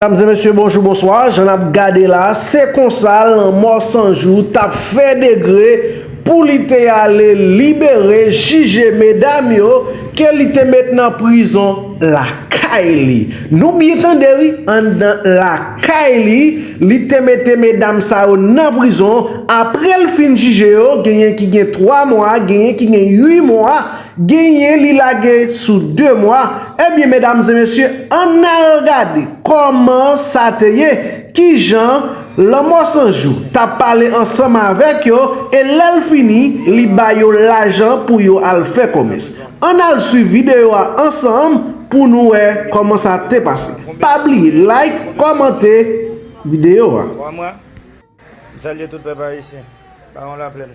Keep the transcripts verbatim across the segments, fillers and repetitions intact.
Medam e mesye, bonjou, bonswa. Jan n ap gade la, se konsa lanmò san jou t ap fè degre pou li te ale libere, jije medam yo ke li te met nan prizon lakay li. Nou byen tande wi, anndan lakay li, li te mete medam sa yo nan prizon. Apre l fin jije yo, genyen ki gen twa mwa, genyen ki gen uit mwa, genyen li lage sou de mwa. Ebyen, medam e mesye, ann al gade kòman sa te ye, kijan lanmò san jou t ap pale ansanm avèk yo, e lè l fini, li ba yo lajan pou yo al fè komès. Ann al swiv videyo a ansanm pou nou wè kòman sa te pase. Pa bliye like, kòmante videyo a. M salye tout pèp ayisyen. Bawon Laplèn.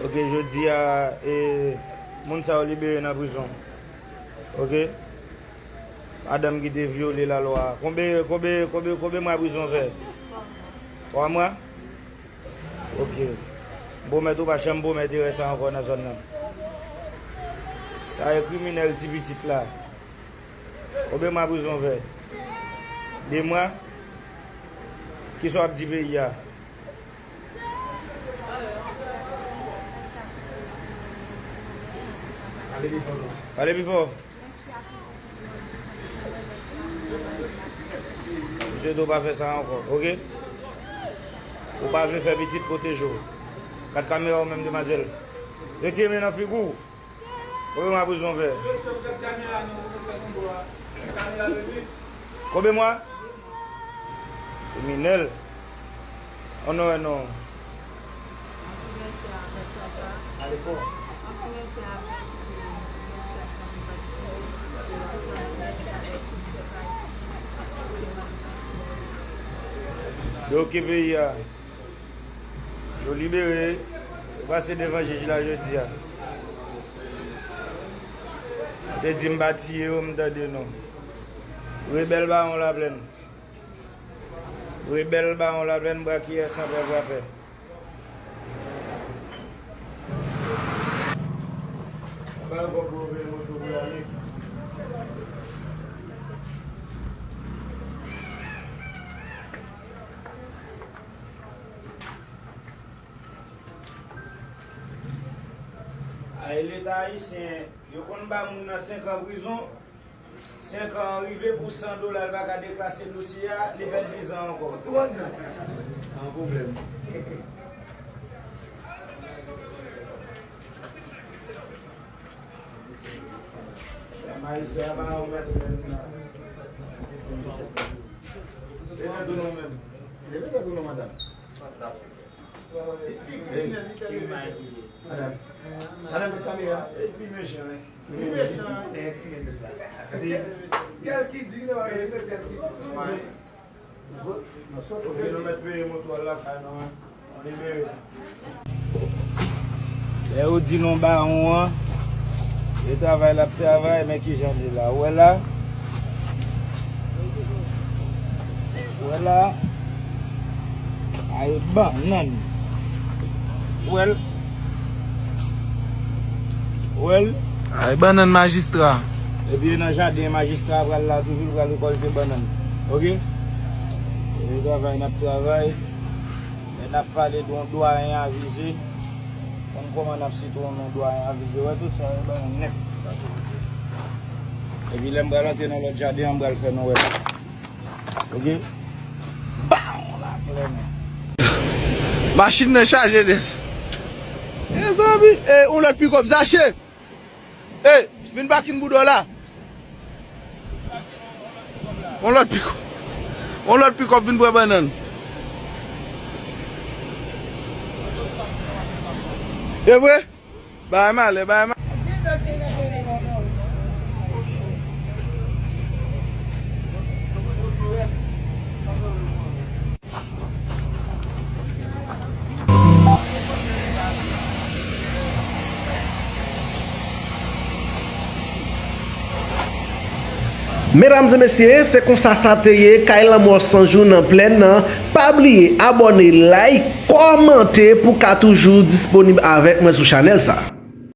Ok, jodi a, e, moun sa yo libere nan prizon. Ok? Madanm ki te vyole lalwa. Konbe, konbe, konbe, konbe mwa prizon fè? Twa mwa? Ok. M pwomèt ou pa janm pwomèt erè sa ankò nan zòn nan. Sa e kriminèl ti pitit la. Konbe mwa prizon fè? De mwa? Kisa w ap di peyi a? Pale pi fò. Misye di w pa fè sa ankò, ok? Ou pa vle fè pitit, pwoteje w. Gad kamera w menm, demwazèl. Retire men nan figi w. Konbyen mwa prizon w fè? Konbyen mwa? Kriminèl. An non, an non. Yo ki peyi a. Yo libere, yo pase devan jij la jodi a. Yo te di m pa tiye yo, m tande non. Rebèl Bawon Laplèn. Rebèl Bawon Laplèn, brakiyè san pè vrapè. Ay, Leta ayisyen, yo konn ba moun nan senk an prizon, senk an rive pou san dola, l pa ka deklase dosye a, li fè l diz an ankò. An pwoblèm. Ayisyen pa yon mèt nan. Leve tèt ou non, menm. Leve tèt ou non, madanm. Madanm. Madanm, kamera. Epi mechan, hein. Epi mechan, hein. Kèl ki di nou, kèl ki di. Ok, nou mèt peye moto a lakay nou, hein. Nou libere. Lè yo di nou bawon an, e travay l ap travay, men kijan l ye la. Ou wè la? Ou wè la? Ay bannann. Ou wè l? Ou wè l? Ay bannann majistra. Epi nan jaden majistra pral la toujou, l pral rekòlte bannann. Ok? E travay n ap travay. Lè n ap pale de yon dwayen avize, konn kòman n ap site yon non dwayen avize. Wè tout sa, e bannann nèt. Epi lè m pral antre nan lòt jaden an, m pral fè nou wè. Ok? Bawon Laplèn. Machin nan chaje nèt. Mezanmi, e, yon lòt pikòp, Zache! E, vin pakin bouda w la. Yon lòt pikòp. Yon lòt pikòp vin pran bannann. E vre? Bagay malè, bagay malè. Medam e mesye, se konsa sa te ye kay lanmò san jou nan plèn nan. Pa bliye abòne, like, kòmante pou ka toujou disponib avèk mwen sou chanèl sa.